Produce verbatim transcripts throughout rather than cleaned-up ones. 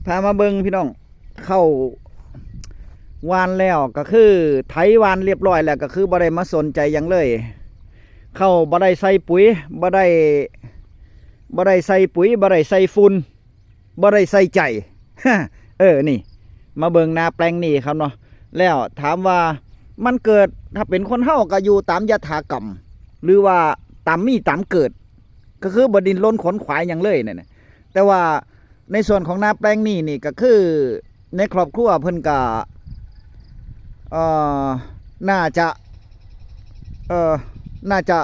พามาเบิ่งพี่น้อง เข้าหว่านแล้วก็คือไถหว่านเรียบร้อยแล้ว ก็คือบ่ได้มาสนใจหยังเลย เข้าบ่ได้ใส่ปุ๋ย บ่ได้ บ่ได้ใส่ปุ๋ย บ่ได้ใส่ฝุ่น บ่ได้ใส่ใจ เออ นี่ มาเบิ่งนาแปลงนี้ครับเนาะ แล้วถามว่ามันเกิด ถ้าเป็นคนเฮาก็อยู่ตามยถากรรม หรือว่าตามมีตามเกิด ก็คือบ่ดิ้นรนขนขวายหยังเลยเนี่ยนะ แต่ว่าในส่วนของนาแปลงนี้นี่ก็คือ ในครอบครัวเพิ่นก็ เอ่อ น่าจะ เอ่อ น่าจะ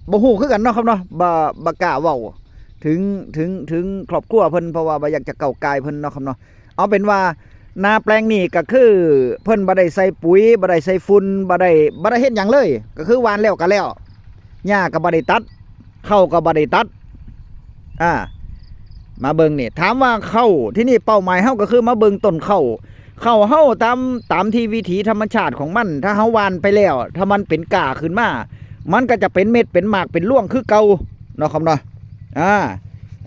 บ่ฮู้คือกันเนาะครับเนาะ บ่ บ่กล้าเว้าถึง ถึง ถึงครอบครัวเพิ่น เพราะว่าบ่อยากจะก้าวก่ายเพิ่นเนาะครับเนาะ เอาเป็นว่านาแปลงนี้ก็คือเพิ่นบ่ได้ใส่ปุ๋ย บ่ได้ใส่ฝุ่น บ่ได้ บ่ได้เฮ็ดหยังเลย ก็คือหว่านแล้วก็แล้ว หญ้าก็บ่ได้ตัด เข้าก็บ่ได้ตัด อ่า มาเบิ่งนี่ ถามว่าเข้า ที่นี่เป้าหมายเฮาก็คือมาเบิ่งต้นเข้า เข้าเฮาตาม ตามที่วิถีธรรมชาติของมัน ถ้าเฮาหว่านไปแล้ว ถ้ามันเป็นก้าขึ้นมา มันก็จะเป็นเม็ด เป็นหมาก เป็นรวงคือเก่า เนาะครับเนาะ อ่า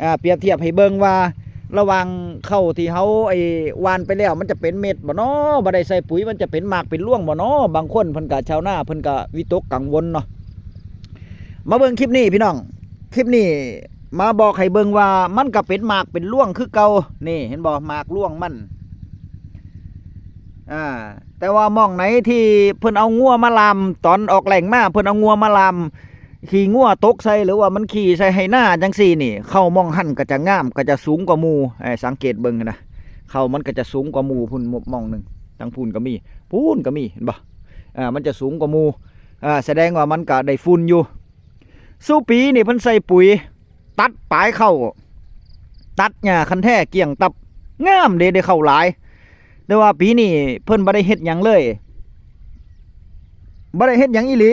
อ่า เปรียบเทียบให้เบิ่งว่า ระหว่างเข้าที่เฮาไอ้หว่านไปแล้ว มันจะเป็นเม็ดบ่น้อ บ่ได้ใส่ปุ๋ย มันจะเป็นหมาก เป็นรวงบ่น้อ บางคนเพิ่นก็ ชาวนาเพิ่นก็วิตกกังวลเนาะ มาเบิ่งคลิปนี้พี่น้อง คลิปนี้มาบอกให้เบิ่งว่ามันก็เป็นหมาก เป็นรวงคือเก่า นี่เห็นบ่ หมากรวงมัน อ่า แต่ว่าหม่องไหนที่เพิ่นเอางัวมาลาม ตอนออกแล้งมา เพิ่นเอางัวมาลาม ขี้งัวตกใส่ หรือว่ามันขี้ใส่ไฮ่นาจังซี่นี่ เข้าหม่องหั่นก็จะงาม ก็จะสูงกว่าหมู่ เอ้ย สังเกตเบิ่งนะ เข้ามันก็จะสูงกว่าหมู่พุ้นหม่องหนึ่ง ทั้งพุ้นก็มี พุ้นก็มี เห็นบ่ อ่า มันจะสูงกว่าหมู่ อ่า แสดงว่ามันก็ได้ฝุ่นอยู่ ซุปีนี่เพิ่นใส่ปุ๋ย ตัดปลายเข้า ตัดหญ้าคันแท้เกลี้ยงตับ งามเด้ ได้เข้าหลาย แต่ว่าปีนี้เพิ่นบ่ได้เฮ็ดหยังเลย บ่ได้เฮ็ดหยังอีหลี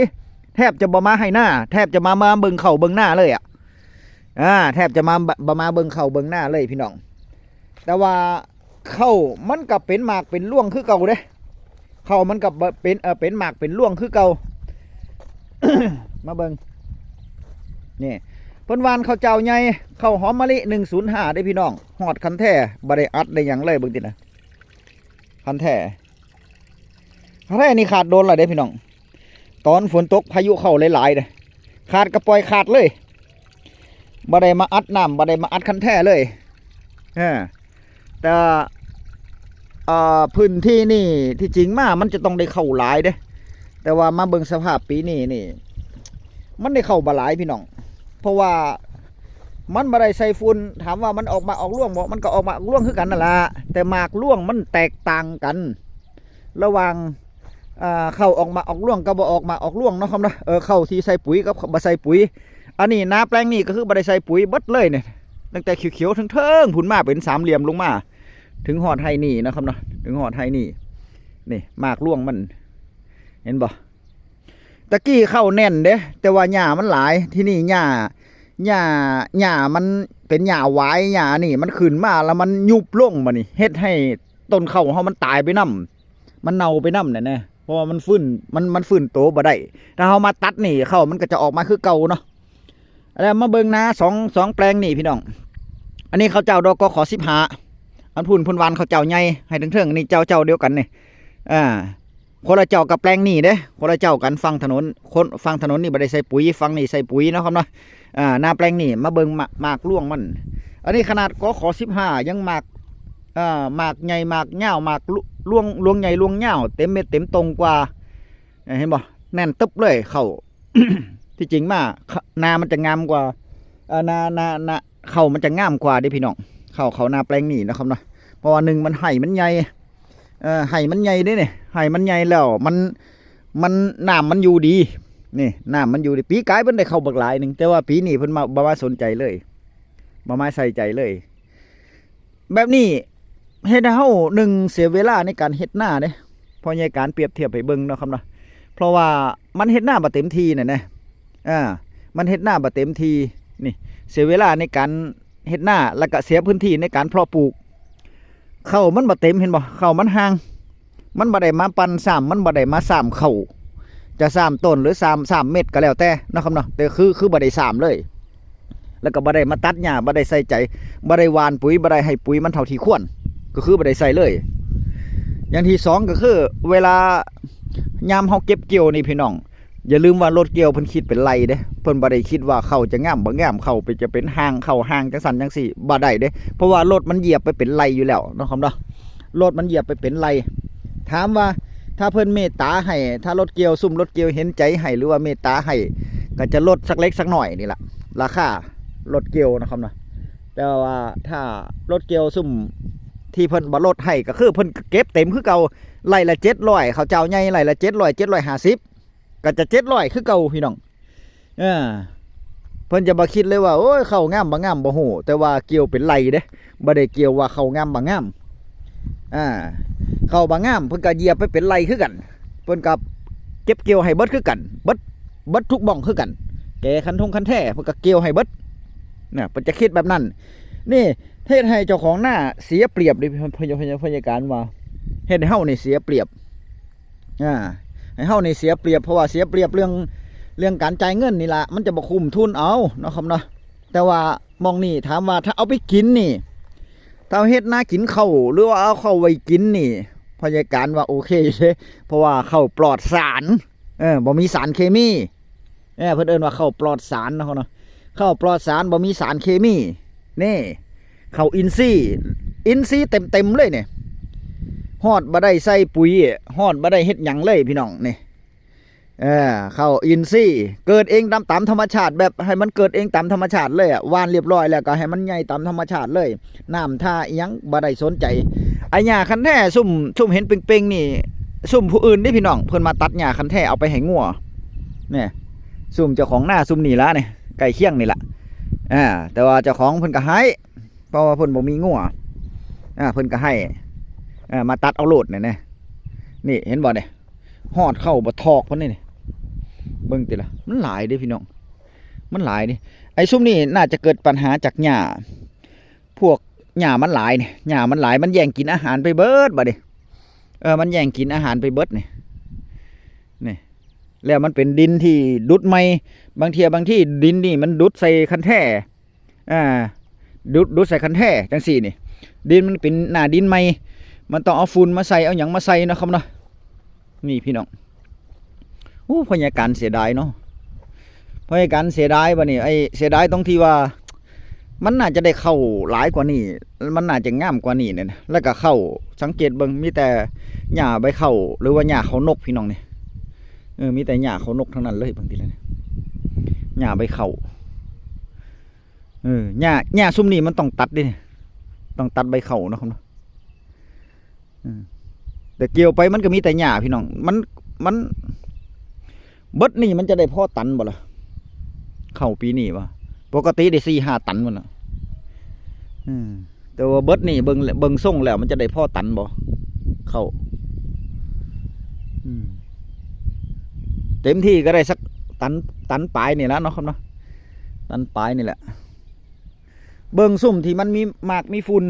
แทบจะบ่มาไฮ่นา แทบจะมา มาเบิ่งเข้าเบิ่งนาเลยอะ อ่า แทบจะมา บ่มาเบิ่งเข้าเบิ่งนาเลยพี่น้อง แต่ว่าเข้ามันก็เป็นหมากเป็นรวงคือเก่าเด้ เข้ามันก็บ่เป็น เอ่อ เป็นหมากเป็นรวงคือเก่า มาเบิ่ง นี่ เพิ่นหว่านข้าวเจ้าใหญ่ ข้าวหอมมะลิ หนึ่งศูนย์ห้า เด้พี่น้อง ฮอดคันแท้ บ่ได้อัดได้หยังเลย เบิ่งตินะ คันแท้ คันแท้นี่ขาดโดนแล้วเด้พี่น้อง ตอนฝนตกพายุเข้าหลายๆเด้ ขาดก็ปล่อยขาดเลย บ่ได้มาอัดน้ำ บ่ได้มาอัดคันแท้เลย เออ แต่ เอ่อ พื้นที่นี่ที่จริงมามันจะต้องได้เข้าหลายเด้ แต่ว่ามาเบิ่งสภาพปีนี้นี่ มันได้เข้าบ่หลายพี่น้อง เพราะว่ามันบ่ได้ใส่ฝุ่น ถามว่ามันออกหมากออกรวงบ่ มันก็ออกหมากออกรวงคือกันนั่นล่ะ แต่หมากรวงมันแตกต่างกัน ระหว่าง อ่า เข้าออกหมากออกรวงกับบ่ออกหมากออกรวงเนาะครับเนาะ เออ เข้าที่ใส่ปุ๋ยกับบ่ใส่ปุ๋ย อันนี้นาแปลงนี้ก็คือบ่ได้ใส่ปุ๋ยเบิดเลยเนี่ย ตั้งแต่เขียวๆเทิงๆพุ้นมาเป็นสามเหลี่ยมลงมา ถึงฮอดไฮ่นี่นะครับเนาะ ถึงฮอดไฮ่นี่ นี่หมากรวงมัน เห็นบ่ ตะกี้เข้าแน่นเด้ แต่ว่าหญ้ามันหลาย ที่นี่หญ้า หญ้า หญ้ามันเป็นหญ้าหวาย หญ้านี่มันขึ้นมาแล้วมันยุบลงบัดนี้ เฮ็ดให้ต้นเข้าเฮามันตายไปนำ มันเน่าไปนำนั่นนะ เพราะว่ามันฟื้น มัน มันฟื้นโตบ่ได้ ถ้าเฮามาตัดนี่ เข้ามันก็จะออกมาคือเก่าเนาะ แล้วมาเบิ่งนาสอง สองแปลงนี่พี่น้อง อันนี้ข้าวเจ้าดอก กข สิบห้า อันพุ้นเพิ่นหว่านข้าวเจ้าใหญ่ให้เทิงๆ อันนี้เจ้า เจ้าเดียวกันนี่ อ่า คนละเจ้ากับแปลงนี่เด้ คนละเจ้ากัน ฝั่งถนน คน ฝั่งถนนนี่บ่ได้ใส่ปุ๋ย ฝั่งนี่ใส่ปุ๋ยเนาะครับเนาะ อ่า นาแปลงนี่มาเบิ่งหมาก หมากรวงมัน อันนี้ขนาด กข สิบห้า ยังหมาก อ่า หมากใหญ่ หมากยาว หมากลุ รวง รวงใหญ่ รวงยาว เต็มเม็ดเต็มตงกว่า เห็นบ่ แน่นตึบเลยเข้า ที่จริงมา ข- นามันจะงามกว่า เอ่อ นา นา นา เข้ามันจะงามกว่าเด้พี่น้อง เข้า เข้านาแปลงนี้นะครับเนาะ เพราะว่าหนึ่งมันไฮ่มันใหญ่ เอ่อ ไฮ่มันใหญ่เด้เนี่ย ไฮ่มันใหญ่แล้วมัน มัน น้ำมันอยู่ดี นี่ น้ำมันอยู่ดี ปีกายเพิ่นได้เข้าบักหลายหนึ่ง แต่ว่าปีนี้เพิ่นมา บ่มาสนใจเลย บ่มาใส่ใจเลย แบบนี้เฮ็ดให้เฮา หนึ่ง เสียเวลาในการเฮ็ดนาเด้ พ่อใหญ่การเปรียบเทียบให้เบิ่งเนาะครับเนาะ เพราะว่ามันเฮ็ดนาบ่เต็มที่น่ะนะ อ่า มันเฮ็ดนาบ่เต็มที่ นี่ เสียเวลาในการเฮ็ดนา แล้วก็เสียพื้นที่ในการเพาะปลูก เข้ามันบ่เต็ม เห็นบ่ เข้ามันห่าง มันบ่ได้มาปั่นซ้ำ มันบ่ได้มาซ้ำเข้า จะซ้ำต้นหรือซ้ำ ซ้ำเม็ดก็แล้วแต่เนาะครับเนาะ แต่คือ คือบ่ได้ซ้ำเลย แล้วก็บ่ได้มาตัดหญ้า บ่ได้ใส่ใจ บ่ได้หว่านปุ๋ย บ่ได้ให้ปุ๋ยมันเท่าที่ควร ก็คือบ่ได้ใส่เลย อย่างที่สองก็คือ เวลายามเฮาเก็บเกี่ยวนี่พี่น้อง อย่าลืมว่ารถเกี่ยวเพิ่นคิดเป็นไร่เด้ เพิ่นบ่ได้คิดว่าข้าวจะงามบ่งาม ข้าวไปจะเป็นห่าง ข้าวห่างจังซั่นจังซี่ บ่ได้เด้ เพราะว่ารถมันเหยียบไปเป็นไร่อยู่แล้วเนาะครับเนาะ รถมันเหยียบไปเป็นไร่ ถามว่าถ้าเพิ่นเมตตาให้ ถ้ารถเกี่ยว ซุมรถเกี่ยวเห็นใจให้ หรือว่าเมตตาให้ ก็จะลดสักเล็กสักน้อยนี่ล่ะ ราคารถเกี่ยวนะครับเนาะ แต่ว่าถ้ารถเกี่ยวซุมที่เพิ่นบ่ลดให้ ก็คือเพิ่นก็เก็บเต็มคือเก่า ไร่ละเจ็ดร้อย ข้าวเจ้าใหญ่ ไร่ละเจ็ดร้อย เจ็ดร้อยห้าสิบ ก็จะเจ็ดร้อยคือเก่าพี่น้อง เออ เพิ่นจะบ่คิดเลยว่า โอ้ย ข้าวงามบ่งามบ่ฮู้ แต่ว่าเกี่ยวเป็นไร่เด้ บ่ได้เกี่ยวว่าข้าวงามบ่งาม อ่า ข้าวบ่งาม เพิ่นก็เหยียบไปเป็นไร่คือกัน เพิ่นก็เก็บเกี่ยวให้เบิดคือกัน เบิด เบิดทุกบ้องคือกัน แก่คันทงคันแท้ เพิ่นก็เกี่ยวให้เบิด น่ะ เพิ่นจะคิดแบบนั้น นี่ เฮ็ดให้เจ้าของนาเสียเปรียบเด้ พยา พยา พยาการว่า เฮ็ดให้เฮานี่เสียเปรียบ อ่า ให้เฮานี่เสียเปรียบ เพราะว่าเสียเปรียบเรื่อง เรื่องการจ่ายเงินนี่ล่ะ มันจะบ่คุ้มทุนเอาเนาะครับเนาะ แต่ว่าหม่องนี่ถามว่าถ้าเอาไปกินนี่ ถ้าเอาเฮ็ดนากินข้าว หรือว่าเอาข้าวไว้กินนี่ พยาการว่าโอเคอยู่เด้ เพราะว่าข้าวปลอดสาร เออ บ่มีสารเคมี เออ เพิ่นเอิ้นว่าข้าวปลอดสารเนาะครับเนาะ ข้าวปลอดสาร บ่มีสารเคมี นี่ ข้าวอินทรีย์ อินทรีย์เต็มๆเลยนี่ ฮอดบ่ได้ใส่ปุ๋ย ฮอดบ่ได้เฮ็ดหยังเลยพี่น้องนี่ เออ ข้าวอินทรีย์ เกิดเองตาม ตามธรรมชาติ แบบให้มันเกิดเองตามธรรมชาติเลยอะ หว่านเรียบร้อยแล้วก็ให้มันใหญ่ตามธรรมชาติเลย น้ำท่าอิหยังบ่ได้สนใจ ไอ้หญ้าคันแท้ซุม ซุมเห็นเป่งๆนี่ ซุมผู้อื่นเด้พี่น้อง เพิ่นมาตัดหญ้าคันแท้เอาไปให้งัว เนี่ย ซุมเจ้าของนาซุมนี่ล่ะเนี่ย ใกล้เคียงนี่ล่ะ อ่า แต่ว่าเจ้าของเพิ่นก็ให้ เพราะว่าเพิ่นบ่มีงัว อ่า เพิ่นก็ให้ อ่า มาตัดเอาโลดเนี่ยนะ นี่เห็นบ่เนี่ย ฮอดเข้าบ่ทอกเพิ่นนี่ เบิ่งติล่ะ มันหลายเด้พี่น้อง มันหลายเด้ ไอ้ซุมนี่น่าจะเกิดปัญหาจากหญ้า พวกหญ้ามันหลายเนี่ย หญ้ามันหลาย มันแย่งกินอาหารไปเบิดบัดนี้ เออ มันแย่งกินอาหารไปเบิดนี่ นี่ แล้วมันเป็นดินที่ดุดใหม่ บางเทื่อ บางทีดินนี่มันดุดใส่คันแท้ อ่า ดุด ดุดใส่คันแท้จังซี่นี่ ดินมันเป็นหน้าดินใหม่ มันต้องเอาฝุ่นมาใส่ เอาหยังมาใส่เนาะครับเนาะ นี่พี่น้อง โอ้ พยาการเสียดายเนาะ พยาการเสียดายบัดนี้ ไอ้เสียดายตรงที่ว่า มันน่าจะได้เข้าหลายกว่านี้ มันน่าจะงามกว่านี้เนี่ยนะ แล้วก็เข้า สังเกตเบิ่ง มีแต่หญ้าใบเข้า หรือว่าหญ้าเขานกพี่น้องนี่ เออ มีแต่หญ้าเขานกทั้งนั้นเลย บางทีแล้วเนี่ย หญ้าใบเข้า เออ หญ้า หญ้าซุมนี้มันต้องตัดเด้ ต้องตัดใบเข้าเนาะครับเนาะ อืม แต่เกี่ยวไปมันก็มีแต่หญ้าพี่น้อง มัน มัน เบิดนี่มันจะได้พอตันบ่ล่ะ เข้าปีนี้วะ ปกติได้สี่ห้าตันมันน่ะ อืม แต่ว่าเบิดนี่เบิ่ง เบิ่งทรงแล้วมันจะได้พอตันบ่ เข้า อืม เต็มที่ก็ได้สักตัน ตันปลายนี่แหละเนาะครับเนาะ ตันปลายนี่แหละ เบิ่งซุมที่มันมีหมากมีฝุ่น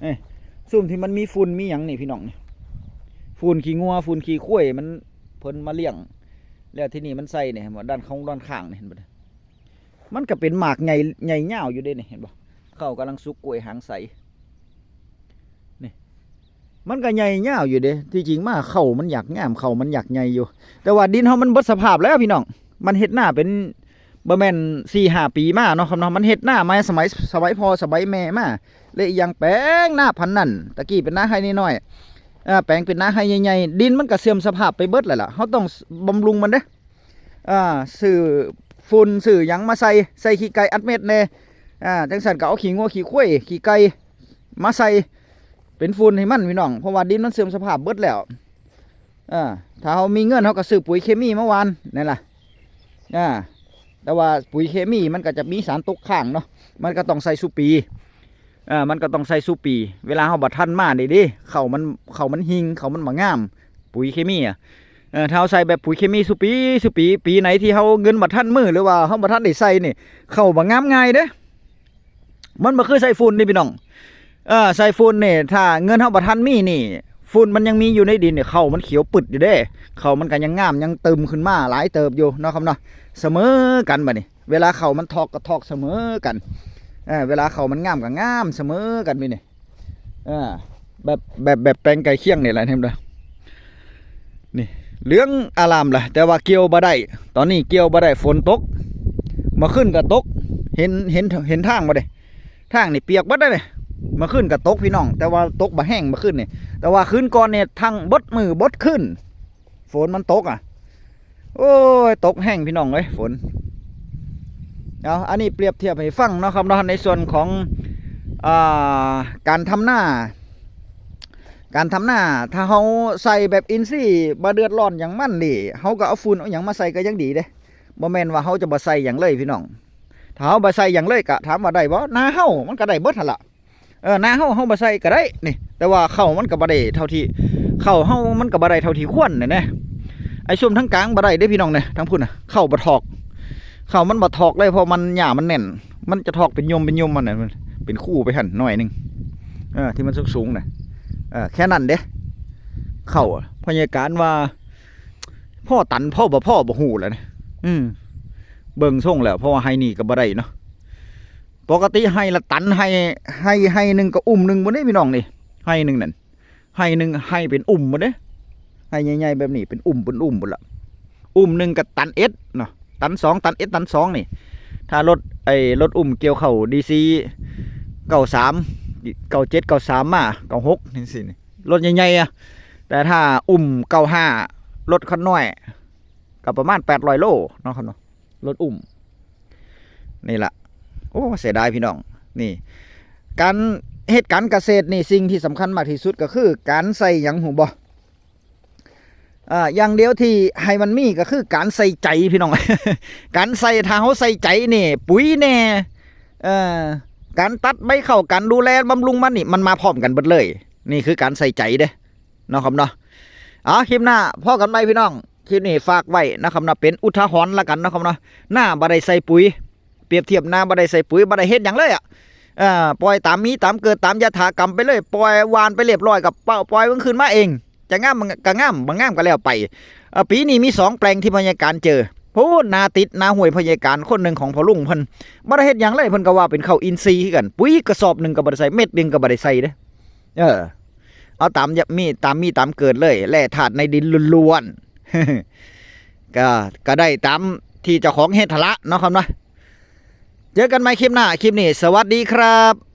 เอ้ย ซุมที่มันมีฝุ่นมีหยังนี่พี่น้องนี่ ฝุ่นขี้งัว ฝุ่นขี้ควาย มัน เพิ่นมาเลี้ยง แล้วที่นี่มันใส่นี่ เห็นบ่ ด้านข้าง ด้านข้างนี่ เห็นบ่ มันก็เป็นหมากใหญ่ ใหญ่ยาวอยู่เด้นี่ เห็นบ่ เข้ากำลังสุก กล้วยหางใส นี่ มันก็ใหญ่ยาวอยู่เด้ ที่จริงมาเข้ามันอยากงาม เข้ามันอยากใหญ่อยู่ แต่ว่าดินเฮามันเบิดสภาพแล้วพี่น้อง มันเฮ็ดนาเป็น บ่แม่นสี่ห้าปีมาเนาะครับเนาะ มันเฮ็ดนามาสมัย สมัยพ่อสมัยแม่มา และอีกอย่างแปลงนาพันธุ์นั่น ตะกี้เป็นนาไฮ่น้อยๆ เอ่อ แปลงเป็นนาไฮ่ใหญ่ๆ ดินมันก็เสื่อมสภาพไปเบิดแล้วล่ะ เฮาต้องบำรุงมันเด้ อ่า ซื้อฝุ่น ซื้อหยังมาใส่ ใส่ขี้ไก่อัดเม็ดแน่ อ่า จังซั่นก็เอาขี้งัวขี้ควาย ขี้ไก่มาใส่ เป็นฝุ่นให้มันพี่น้อง เพราะว่าดินมันเสื่อมสภาพเบิดแล้ว อ่า ถ้าเฮามีเงินเฮาก็ซื้อปุ๋ยเคมีมาหว่านนั่นล่ะ อ่า แต่ว่าปุ๋ยเคมีมันก็จะมีสารตกค้างเนาะ มันก็ต้องใส่ซุปี อ่า มันก็ต้องใส่ซุปี เวลาเฮาบ่ทันมานี่เด้ เข้ามัน เข้ามันหิ่ง เข้ามันบ่งาม ปุ๋ยเคมีอะ เออ ถ้าเฮาใส่แบบปุ๋ยเคมีซุปี ซุปี ปีไหนที่เฮาเงินบ่ทันมือ หรือว่าเฮาบ่ทันได้ใส่นี่ เข้าบ่งามง่ายเด้ มันบ่คือใส่ฝุ่นนี่พี่น้อง เออ ใส่ฝุ่นนี่ ถ้าเงินเฮาบ่ทันมีนี่ ฝุ่นมันยังมีอยู่ในดินนี่ เข้ามันเขียวปึดอยู่เด้ เข้ามันก็ยังงาม ยังตึมขึ้นมาหลายเติบอยู่เนาะครับเนาะ เสมอกันบัดนี้ เวลาเข้ามันทอกก็ทอกเสมอกัน เออ เวลาเข้ามันงามก็งามเสมอกันพี่นี่ เออ แบบ แบบ แบบแปลงใกล้เคียงนี่แหละ เห็นบ่ นี่ เหลืองอารามล่ะ แต่ว่าเกี่ยวบ่ได้ ตอนนี้เกี่ยวบ่ได้ ฝนตก เมื่อคืนก็ตก เห็น เห็น เห็นทางบ่เด้ ทางนี่เปียกเบิดเลย เมื่อคืนก็ตกพี่น้อง แต่ว่าตกบ่แฮงเมื่อคืนนี่ แต่ว่าคืนก่อนเนี่ยทั้งเบิดมื้อเบิดคืน ฝนมันตกอ่ะ โอ้ย ตกแฮงพี่น้องเอ้ย ฝน เอา อันนี้เปรียบเทียบให้ฟังเนาะครับเนาะ ในส่วนของ อ่า การทำนา การทำนา ถ้าเฮาใส่แบบอินทรีย์ บ่เดือดร้อนหยังมันนี่ เฮาก็เอาฝุ่นเอาหยังมาใส่ก็ยังดีเด้ บ่แม่นว่าเฮาจะบ่ใส่หยังเลยพี่น้อง ถ้าเฮาบ่ใส่หยังเลยก็ถามว่าได้บ่ นาเฮามันก็ได้เบิดหั่นล่ะ เออ นาเฮา เฮาบ่ใส่ก็ได้นี่ แต่ว่าข้าวมันก็บ่ได้เท่าที่ ข้าวเฮามันก็บ่ได้เท่าที่ควรน่ะนะ ไอ้ซุมทางกลางบ่ได้เด้พี่น้องเนี่ย ทางพุ้นน่ะ ข้าวบ่ทอก ข้าวมันบ่ทอกเลย เพราะมัน หญ้ามันแน่น มันจะทอกเป็นยมเป็นยมมันน่ะ มันเป็นคู่ไปหั่นหน่อยหนึ่ง เออ ที่มันสูงๆน่ะ เออ แค่นั้นเด้ ข้าวอะ พยากรณ์ว่า พ่อตัน พ่อบ่ พ่อบ่ฮู้แล้วนะ อืม เบิ่งทรงแล้ว เพราะว่าไฮ่นี่ก็บ่ได้เนาะ ปกติไฮ่ละตัน ไฮ่ ไฮ่ ไฮ่หนึ่งก็อุ้มหนึ่งบ่ได้พี่น้องนี่ ไฮ่หนึ่งนั่น ไฮ่หนึ่ง ไฮ่เป็นอุ้มบ่ได้ ไฮ่ใหญ่ๆแบบนี้เป็นอุ้ม เป็นอุ้มบ่ละ อุ้มหนึ่งก็ตันเอ็ดเนาะ ตันสอง ตันเอ็ด ตันสองนี่ ถ้ารถ ไอ้รถอุ้มเกี่ยวข้าว ดีซี เก้าสาม เก้าเจ็ด เก้าสาม มา เก้าหก นี่สินี่ รถใหญ่ๆอะ แต่ถ้าอุ้ม เก้าห้า รถคันน้อย ก็ประมาณ แปดร้อย โลเนาะครับเนาะ รถอุ้ม นี่ละ โอ้ เสียดายพี่น้อง นี่ การเฮ็ดการเกษตรนี่สิ่งที่สำคัญมากที่สุดก็คือการใส่หยังฮู้บ่ อ่า อย่างเดียวที่ให้มันมีก็คือการใส่ใจพี่น้อง การใส่ ถ้าเฮาใส่ใจนี่ ปุ๋ยแน่ เอ่อ การตัดใบข้าว การดูแลบำรุงมันนี่ มันมาพร้อมกันเบิดเลย นี่คือการใส่ใจเด้ เนาะครับเนาะ เอา คลิปหน้าพ้อกันใหม่พี่น้อง คลิปนี้ฝากไว้นะครับเนาะ เป็นอุทาหรณ์ละกันเนาะครับเนาะ นาบ่ได้ใส่ปุ๋ย เปรียบเทียบนาบ่ได้ใส่ปุ๋ย บ่ได้เฮ็ดหยังเลยอะ เอ่อ ปล่อยตามมีตามเกิด ตามยถากรรมไปเลย ปล่อยหว่านไปเรียบร้อย ก็ปล่อยมันขึ้นมาเอง จะงามมันก็งาม บ่งามก็แล้วไป เอ่อ ปีนี้มีสองแปลงที่พยากรณ์เจอ โอ้ นาติดนาห้วยพยากรณ์คนหนึ่งของพ่อลุงเพิ่น บ่ได้เฮ็ดหยังเลย เพิ่นก็ว่าเป็นข้าวอินทรีย์คือกัน ปุ๋ยกระสอบหนึ่งก็บ่ได้ใส่ เม็ดหนึ่งก็บ่ได้ใส่เด้ เออ เอาตามยะ มี ตามมีตามเกิดเลย แร่ธาตุในดินล้วนๆ ก็ ก็ได้ตามที่เจ้าของเฮ็ดหั่นละเนาะครับเนาะ เจอกันใหม่คลิปหน้า คลิปนี้ สวัสดีครับ